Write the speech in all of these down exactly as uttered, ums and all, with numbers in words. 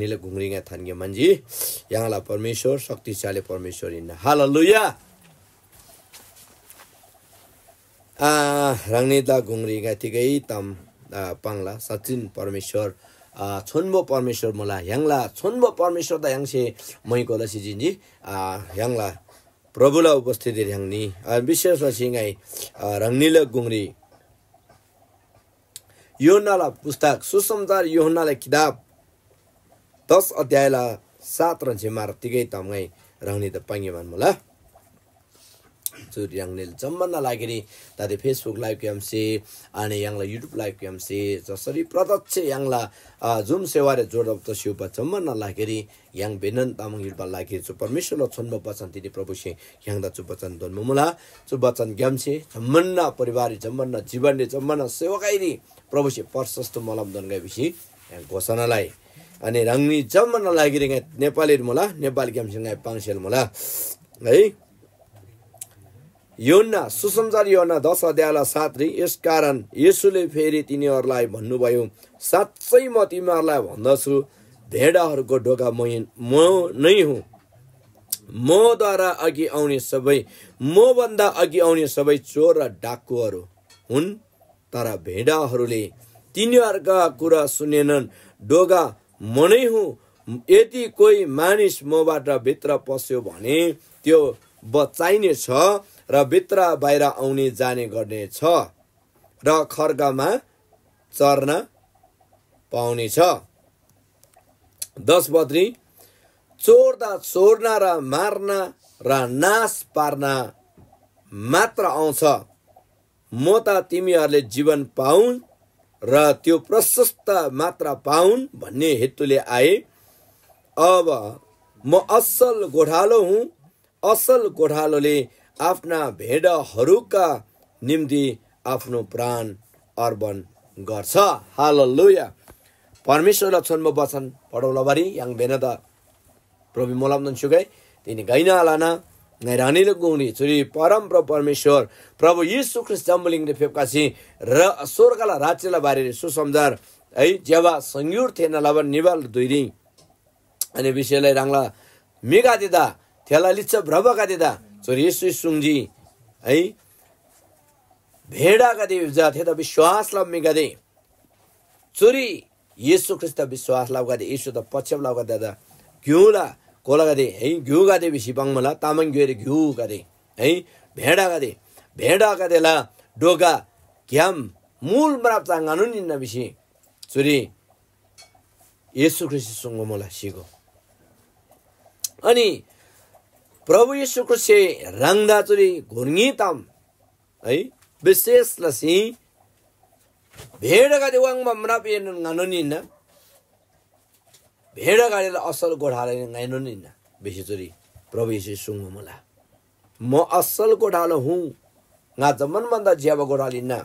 ह्राङनीला गुङरी ङाइ थान्‍गे म्‍हन्‍जी। य्‍हाङला परमेश्‍वर शक्तिशाली परमेश्‍वर हिन्‍ना। हालेलुया। आ, ह्राङनीदा गुङरी ङाइ तिगै ताम, आ, पाङ्ला। साँच्‍चिन परमेश्‍वर, आ, छोन्‍बो परमेश्‍वर मुला। य्‍हाङला छोन्‍बो परमेश्‍वरदा य्‍हाङसे मैको लसी जिन्‍जी। आ, य्‍हाङला प्रभुला उपस्थिति ह्राङनी, आ, विशेष लसी ङाइ, आ, ह्राङनीला गुङरी यूहन्‍नाला पुस्तक सुसमाचार यूहन्‍नाला किताब दस अध्यायला सात रन्‍सी मार तिगै ताम ङाइ ह्राङनीदा पाङ्‌गे म्‍हन्‍मुला। चु ह्राङनीले जम्‍मानना लागिरी दादे Facebook live ग्‍यामसे, अनि य्‍हाङला YouTube live ग्‍यामसे, जसरी प्रत्यक्ष य्‍हाङला, अ, Zoom सेवारी जोडब तस्‍युबा जम्‍मानना लागिरी य्‍हाङ भेनन तामाङ य्‍हुलबा लागिरी चु परमेश्‍वरला छोन्‍बो बचन तिनी प्रभुसे य्‍हाङदा चु बचन दोन्‍बो मुला। चु बचनग्‍यामसे जम्‍मानना परिवाररी, जम्‍मानना जीवनरी, जम्‍मानना सेवकाईरी प्रभुसे प्रशस्त मोलम दोन्‍गै भिसी य्‍हाङ घोषणा लइ। अनि ह्राङनी जम्‍मानना लागिरी ङाइ नेपालीरी मुला, नेपालीग्‍यामसे ङाइ पाङ्सेल मुला। है। यूहन्‍ना, सुसमाचार यूहन्‍ना दस अध्यायला सातरी, यसकारण येशूले फेरि तिनीहरूलाई भन्‍नुभयो, साँच्‍चै म तिमीहरूलाई भन्दछु, भेडाहरूको ढोका म हिन-, म नै हुँ। मद्वारा अघि आउने सबै, मभन्दा अघि आउने सबै चोर र डाकुहरू हुन्, तर भेडाहरूले तिनीहरूका कुरा सुनेनन्। ढोका म नै हुँ। यदि कोही मानिस मबाट भित्र पस्‍यो भने त्यो बचाइने छ र भित्र बाहिर आउने जाने गर्ने छ र खर्कामा चर्न पाउने छ। दस पदरी, चोर त चोर्न र मार्न र नाश पार्न मात्र आउँछ। म त तिमीहरूले जीवन पाऊन् र त्यो प्रशस्त मात्रा पाऊन् भन्‍ने हेतुले आए। अब म असल गोठालो हुँ, असल गोठालोले आफ्ना भेडाहरूका निम्ति आफ्नो प्राण अर्पण गर्छ। हालेलुया। परमेश्‍वरला छोन्‍बो वचन पढौला बारी य्‍हाङ भेनदा प्रभु मोलमनोन स्‍युगै, तिनी घइना आलाना ङाइ ह्राङनीला गुङरी चुरी परमप्रभु परमेश्‍वर प्रभु येशू ख्रीष्‍ट जम्‍बुलिङरी फेप्‍खसी र स्‍वर्गला राज्‍यला बारेरी सुसमाचार है ज्‍यबा सङ्‌गुर थेःना लबान निबाला धुइरी अनि विषयलाई ह्राङला म्‍हिगदेदा थेला लिच्‍छा भ्रबागदेदा चुरी येशूसे सुङ्जी है, भेडागदे भिजा थेदा विश्‍वास लबा म्‍हिगदे चुरी येशू ख्रीष्‍टदा विश्‍वास लबागदे, येशूदा पछ्याप लबागदेदा ग्‍युला कोलागदे है, ग्‍युगदे भिसी पाङ्‌मुला, तामाङ ग्‍योइरी ग्‍युगदे है, भेडागदे, भेडागदेला डोकाग्‍याम मुल म्राप चा ङानोन हिन्‍ना भिसी चुरी येशू ख्रीष्‍टसे सुङ्बा मुला सिगो। अनि प्रभु येशू ख्रीष्‍टसे ह्राङदा चुरी घोर्ङी ताम है विशेष लसी भेडागदे वाङ्बा म्रापएनोन ङानोन हिन्‍ना, भेडागदेला असल गोठालो ङाइनोन हिन्‍ना भिसी चुरी प्रभु येशूसे सुङ्बा मुला। म असल गोठालो हुँ, ङा जम्‍मान भन्‍दा ज्‍यबा गोठालो हिन्‍ना।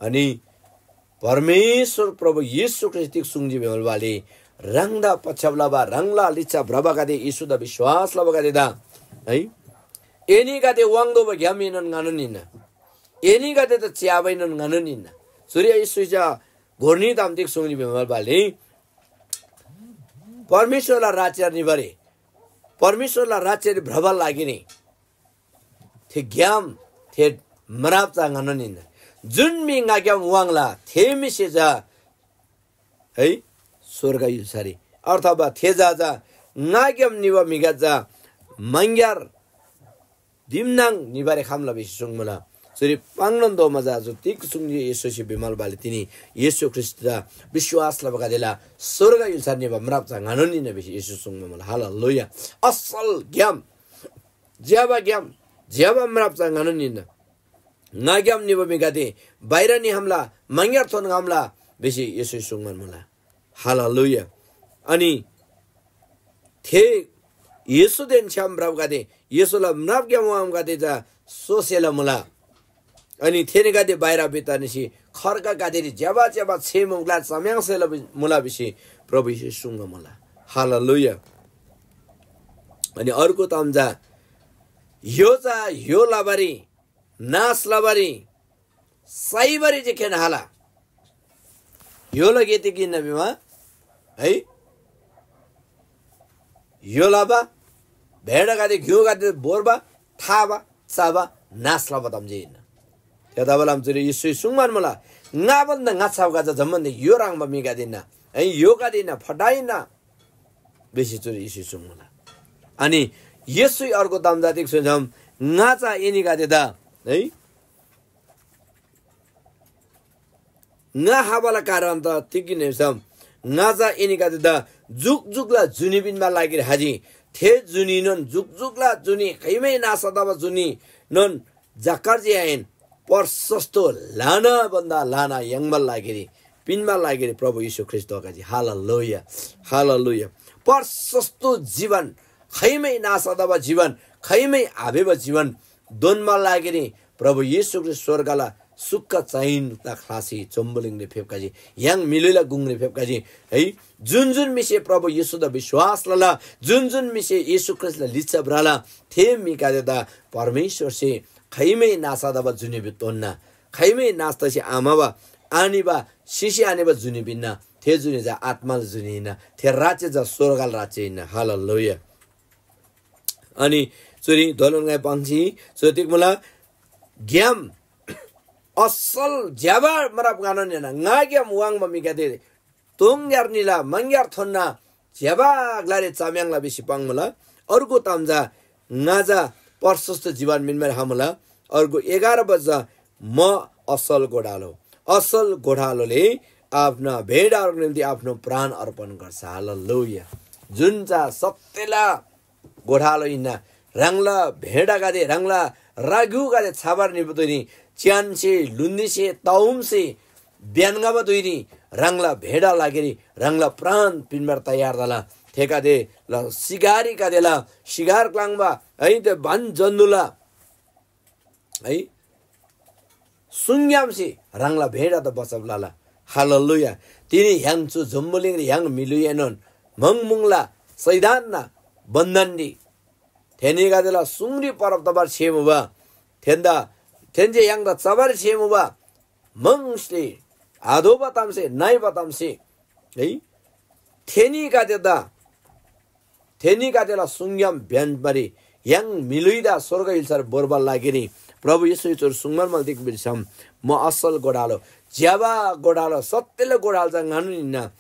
अनि परमेश्‍वर प्रभु येशू ख्रीष्‍ट तिग सुङ्जी भिमल बाली ह्राङदा पछ्याप लबा ह्राङला लिच्‍छा भ्रबागदे येशूदा विश्‍वास लबागदेदा है एनीगदे वाङ्तोःबा ग्‍यामएनोन ङानोन हिन्‍ना। एनीगदे त च्‍याबैनोन ङानोन हिन्‍ना। चुरी येशूसे चा घोर्नी ताम तिग सुङ्जी भिमल बाली परमेश्‍वरला राज्‍य निबारी, परमेश्‍वरला राज्‍यरी भ्रबा लागिरी थे ग्‍याम, थे म्राप चा ङानोन हिन्‍ना। जुन म्‍हि ङाग्‍याम वाङ्ला, थे म्‍हिसे चा है स्‍वर्ग य्‍हुल्‍सारी, अथवा थे चा चा ङाग्‍याम निबा म्‍हिगदे चा मङग्‍यार दिमनाङ निबारी खम्‍ला भिसी सुङ्मुला। चुरी पाङ्‌नोन तोःमा चा चु तिग सुङ्जी येशूसे भिमल बाली तिनी येशू ख्रीष्‍टदा विश्‍वास लबागदेला स्‍वर्ग य्‍हुल्‍सारी निबा म्राप चा ङानोन हिन्‍ना भिसी येशू सुङ्बा मुला। हालेलुया। असल ग्‍याम, ज्‍यबा ग्‍याम, ज्‍यबा म्राप चा ङानोन हिन्‍ना। ङाग्‍याम निबा म्‍हिगदे बाहिर निखम्‍ला, मङग्‍यार थोन्‍खम्‍ला भिसी येशूसे सुङ्बान मुला। हालेलुया। अनि थे येशूदेन छ्‌याम भ्रबागदे, येशूला म्रापग्‍याम वाङ्बागदे चा सोसेला मुला। अनि थेनीगदे बाहिर भित्ता निसी खर्कागदेरी ज्‍यबा ज्‍यबा छे मुला चम्‍याङ्सेला मुला भिसी प्रभु येशूसे सुङ्बा मुला। हालेलुया। अनि अर्को ताम चा य्‍हो चा य्‍हो लबारी, नाश लबारी, साइबारी जे खेन हाला। य्‍होला गे तिग हिन्‍ना भिमा, है, यो लबा, भेडागदे घ्‍युगदे भोर्बा, थाबा, चबा, नाश लबा ताम जे हिन्‍ना। थेतबालामा चुरी येशूसे सुङ्बान मुला, ङा भन्‍दा ङाच्‍छाबा चा जम्‍मान्‍दे यो ह्रङ्‌बा म्‍हिगदे हिन्‍ना, है, योगदे हिन्‍ना, फटा हिन्‍ना भिसी चुरी येशूसे सुङ्मुला। अनि येशूसे अर्को ताम चा तिग सुङ्सम, ङा चा एनीगदेदा, है, ङा खबाला कारण त तिग हिन्‍ना भिसम, ङा चा एनीगदेदा जुकजुकला जुनी पिन्‍बा लागिरी खजी। थे जुनीनोन जुकजुकला जुनी, खाइमै नाश तबा जुनीनोन जक्‍कर जे आहिन, प्रशस्त ल्‍हाना भन्‍दा ल्‍हाना याङ्बा लागिरी, पिन्‍बा लागिरी प्रभु येशू ख्रीष्‍ट धोखजी। Hallelujah, hallelujah. प्रशस्त जीवन, खाइमै नाश तबा जीवन, खाइमै आभेबा जीवन दोन्‍बा लागिरी प्रभु येशू ख्रीष्‍ट स्‍वर्गला सुक्‍ख चैनदा ख्‍लासी जम्‍बुलिङरी फेप्‍खजी, य्‍हाङ म्‍हिलुइला गुङरी फेप्‍खजी। है, जुन जुन म्‍हिसे प्रभु येशूदा विश्‍वास लला, जुन जुन म्‍हिसे येशू ख्रीष्‍टला लिच्‍छा भ्रला, थे म्‍हिगदेदा परमेश्‍वरसे खाइमै नाश तबा जुनी पिन्‍ना, खाइमै नाश तसी आम्‍हबा, आनिबा, सिसी आनिबा जुनी पिन्‍ना। थे जुनी चा आत्‍माला जुनी हिन्‍ना। थे राज्‍य चा स्‍वर्गला राज्‍य हिन्‍ना। हालेलुया। अनि चुरी दोलन ङाइ पाङ्सी चु तिग मुला, ग्‍याम असल ज्‍यबा मरब गानोन हिन्‍ना। ङाग्‍याम वाङ्बा म्‍हिगदे तोङग्‍यार निला मङग्‍यार थोन्‍ना ज्‍यबा ग्‍लारी चम्‍याङ्ला भिसी पाङ्मुला। अर्गु ताम चा ङा चा प्रशस्त जीवन मिन्‍बारी खमुला। अर्गु एघार बजा म असल गोठालो, असल गोठालोले आफ्ना भेडाहरूको निम्ति आफ्नो प्राण अर्पण गर्छ। हालेलुया। जुन चा सत्‍यला गोठालो हिन्‍ना, ह्राङला भेडागदे, ह्राङला राग्‍युगदे छाबार निबा धुइरी च्‍यानसे, ल्‍हुन्‍दीसे, तौमसे, ब्‍यान्‍गबा धुइरी ह्राङला भेडा लागिरी ह्राङला प्राण पिन्‍बार तयार तला। थेगदे ल-, सिकारीगदेला सिकार क्‍लाङ्बा है, त्यो भन जन्‍तुला है, सुङग्‍यामसे ह्राङला भेडादा बचब लला। हालेलुया। तिनी य्‍हाङ चु जम्‍बुलिङरी य्‍हाङ म्‍हिलुएनोन म्‍हङम्‍हुङला शैतानना बन्‍धनरी थेनीगदेला सुङरी परब तबार छेमुबा। थेन्‍दा थेन्‍से य्‍हाङदा चबारी छेमुबा। म्‍हङसे आतोःबा तामसे, नइबा तामसे है, थेनीगदेदा थेनीगदेला सुङग्‍याम भ्‍यान्‍बारी य्‍हाङ म्‍हिलुइदा स्‍वर्ग य्‍हुल्‍सारी भोर्बाला लागिरी प्रभु येशूसे चुर सुङ्बान मुला, तिग भिसम, म असल गोठालो, ज्‍यबा गोठालो, सत्‍यला गोठालो चा ङानोन हिन्‍ना।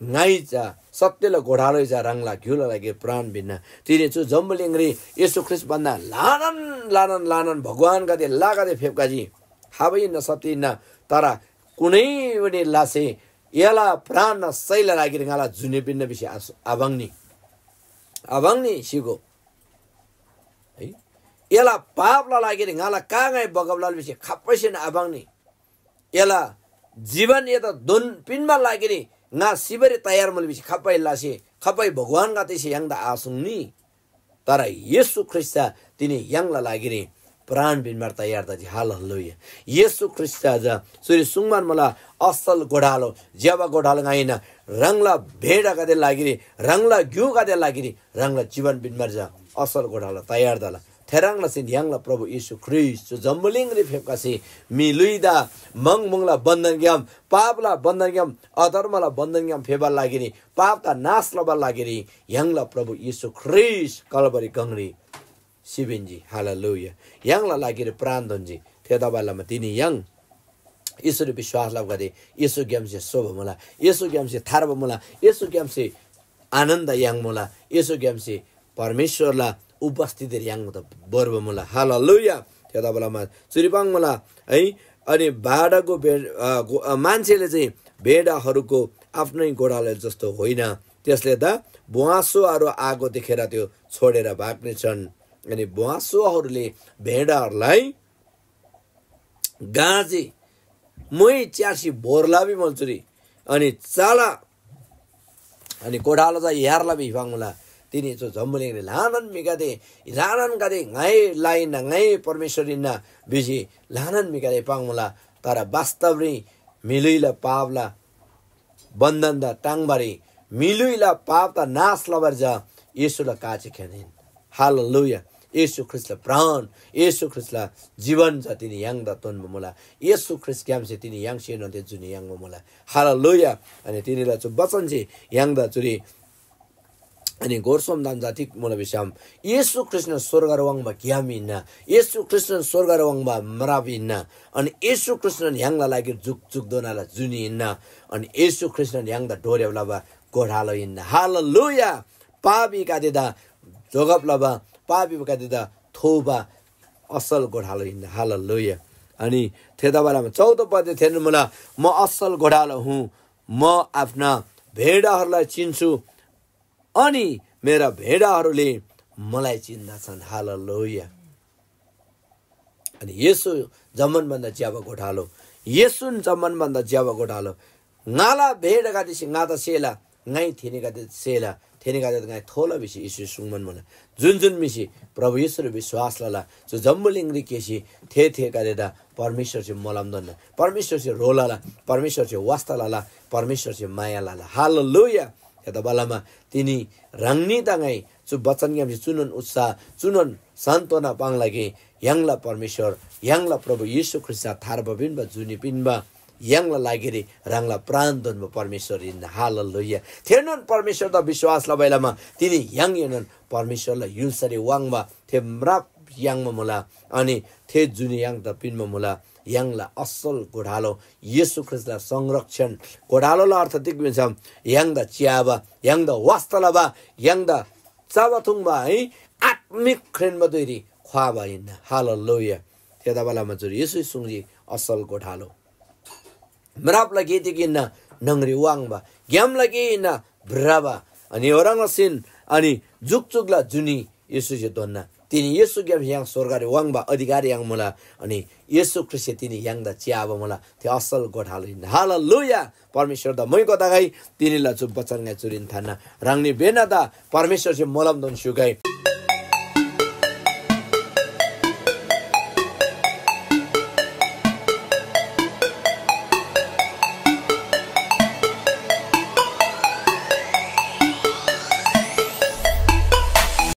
ङाइ चा सत्‍यला गोठालोइ चा ह्राङला ग्‍युला लागिरी प्राण पिन्‍ना। तिनी चु जम्‍बुलिङरी येशू ख्रीष्‍ट भन्‍दा ल्‍हानान, ल्‍हानान, ल्‍हानान भगवानगदे, लागदे फेप्‍खजी। खबा हिन्‍ना, सत्‍य हिन्‍ना, तर कुनै पनि लासे एला प्राणना सयला लागिरी ङाला जुनी पिन्‍ना भिसी आस-, आपाङ्नी। आपाङ्नी सिगो। है? एला पापला लागिरी ङाला का ङाइ बगब लला भिसी खाप्‍पैसेन आपाङ्नी। एला जीवन एदा दोन पिन्‍बा लागिरी ङा सिबारी तयार मुला भिसी खाप्‍पै लासे, खाप्‍पै भगवान ङातेसे य्‍हाङदा आसुङ्नी। तर येशू ख्रीष्‍ट चा तिनी य्‍हाङला लागिरी प्राण पिन्‍बार तयार तजी। हालेलुया। येशू ख्रीष्‍ट चा चुरी सुङ्बान मुला, असल गोठालो, ज्‍यबा गोठालो ङाइ हिन्‍ना, ह्राङला भेडागदे लागिरी, ह्राङला ग्‍युगदे लागिरी, ह्राङला जीवन पिन्‍बार चा असल गोठालो तयार तला। थेह्रङ् लसीन य्‍हाङला प्रभु येशू ख्रीष्‍ट चु जम्‍बुलिङरी फेप्‍खसी म्‍हि ल्‍हुइदा म्‍हङम्‍हुङला बन्‍धनग्‍याम, पापला बन्‍धनग्‍याम, अधर्मला बन्‍धनग्‍याम फेबाला लागिरी, पापदा नाश लबाला लागिरी य्‍हाङला प्रभु येशू ख्रीष्‍ट कलवरी गङरी सिपिन्‍जी। हालेलुया। य्‍हाङला लागिरी प्राण तोन्‍जी। थेतबासेलमा तिनी य्‍हाङ येशूरी विश्‍वास लबागदे येशूग्‍यामसे सोबा मुला, येशूग्‍यामसे थार्बा मुला, येशूग्‍यामसे आनन्‍द याङ्मुला, येशूग्‍यामसे परमेश्‍वरला उपस्थितिरी याङ्बा भोर्बा मुला। हालेलुया। थेतबासेलमा चुरी पाङ्मुला है। अनि बाडाको भे-, अ, गो-, अ, मान्छेले चाहिँ भेडाहरूको आफ्नै गोठालो जस्तो होइन, त्यसले त ब्वाँसोहरू आएको देखेर त्यो छोडेर भाग्नेछन्। अनि ब्वाँसोहरूले भेडाहरूलाई गाँजी मोइ च्यासी भोर लाबी मल्‍चुरी, अनि चाला अनि गोठालो चा यार्ला भिपाङ्मुला। तिनी चु जम्‍बुलिङरी ल्‍हानान म्‍हिगदे, ल्‍हानानगदे ङाइ लाइना, ङाइ परमेश्‍वर हिन्‍ना भिसी ल्‍हानान म्‍हिगदे पाङ्मुला। तर वास्तवरी म्‍हिलुइला पापला बन्‍धनदा टाङ्बारी, म्‍हिलुइला पापदा नाश लबारी चा येशूला काजी खेन हिन। हालेलुया। येशू ख्रीष्‍टला प्राण, येशू ख्रीष्‍टला जीवन चा तिनी य्‍हाङदा तोन्‍बा मुला। येशू ख्रीष्‍टग्‍यामसे तिनी य्‍हाङसेनोन थे जुनी याङ्बा मुला। हालेलुया। अनि तिनीला चु वचनसे य्‍हाङदा चुरी अनि गोर सोमदान जाति मुला भिसम येशू ख्रीष्‍टन स्‍वर्गर वाङ्बा ग्‍याम हिन्‍ना। येशू ख्रीष्‍टन स्‍वर्गर वाङ्बा म्राप हिन्‍ना। अनि येशू ख्रीष्‍टन य्‍हाङला लागिर जुक जुकधोनाला जुनी हिन्‍ना। अनि येशू ख्रीष्‍टन य्‍हाङदा डोर्‍याब लबा गोठालो हिन्‍ना। हालेलुया। पापीगदेदा जोगब लबा, पापीगदेदा थोबा असल गोठालो हिन्‍ना। हालेलुया। अनि थेतबालामा चौध पदे थेर्नु मुला, म असल गोठालो हुँ, म आफ्ना भेडाहरूलाई चिन्छु, अनि मेरा भेडाहरूले मलाई चिन्दछन्। हालेलुया। अनि येशू जम्मान भन्दा ज्‍यबा गोठालो, येशून जम्मान भन्दा ज्‍यबा गोठालो। ङाला भेडागदेसे ङादा सेला, ङाइ थेनीगदे सेला, थेनीगदे ङाइ थोला भिसी येशूसे सुङ्बान मुला। जुन जुन म्‍हिसे प्रभु येशूरी विश्‍वास लला, चु जम्‍बुलिङरी केसी थे थेगदेदा परमेश्‍वरसे मोलम दोन्‍ना, परमेश्‍वरसे ह्रो लला, परमेश्‍वरसे वास्‍ता लला, परमेश्‍वरसे माया लला। हालेलुया। थेतबालमा तिनी ह्राङनीदा ङाइ चु बचनग्‍यामसे चुनोन उत्साह, चुनोन सान्‍त्‍वना पाङ्ला कि य्‍हाङला परमेश्‍वर, य्‍हाङला प्रभु येशू ख्रीष्‍ट चा थार्बा पिन्‍बा, जुनी पिन्‍बा, य्‍हाङला लागिरी ह्राङला प्राण दोन्‍बा परमेश्‍वर हिन्‍ना। हालेलुया। थेनोन परमेश्‍वरदा विश्‍वास लबाइलमा तिनी य्‍हाङएनोन परमेश्‍वरला य्‍हुल्‍सारी वाङ्बा थे म्राप याङ्बा मुला। अनि थे जुनी य्‍हाङदा पिन्‍बा मुला। य्‍हाङला असल गोठालो येशू ख्रीष्‍टला संरक्षण। गोठालोला अर्थ तिग भिसम य्‍हाङदा च्‍याबा, य्‍हाङदा वास्‍ता लबा, य्‍हाङदा चबा थुङ्बा है आत्मिक ख्रेन्‍बा धुइरी ख्‍वाबा हिन्‍ना। हालेलुया। थेतबालमा चुरी येशूसे सुङ्जी, असल गोठालो। म्रापला गे तिग हिन्‍ना? न्‍हङरी वाङ्बा। ग्‍यामला गे हिन्‍ना? भ्रबा। अनि ओह्रङ् लसीन अनि जुकजुकला जुनी येशूसे दोन्‍ना। तिनी येशूग्‍याम य्‍हाङ स्‍वर्गरी वाङ्बा अधिकार याङ्मुला। अनि येशू ख्रीष्‍टसे तिनी य्‍हाङदा च्‍याबा मुला। थे असल गोठालो हिन्‍ना। हालेलुया। परमेश्‍वरदा मुइको तगै। तिनीला चु बचन ङाइ चुरीन थान्‍ना। ह्राङनी बेनादा परमेश्‍वरसे मोलमदोन स्‍युगै।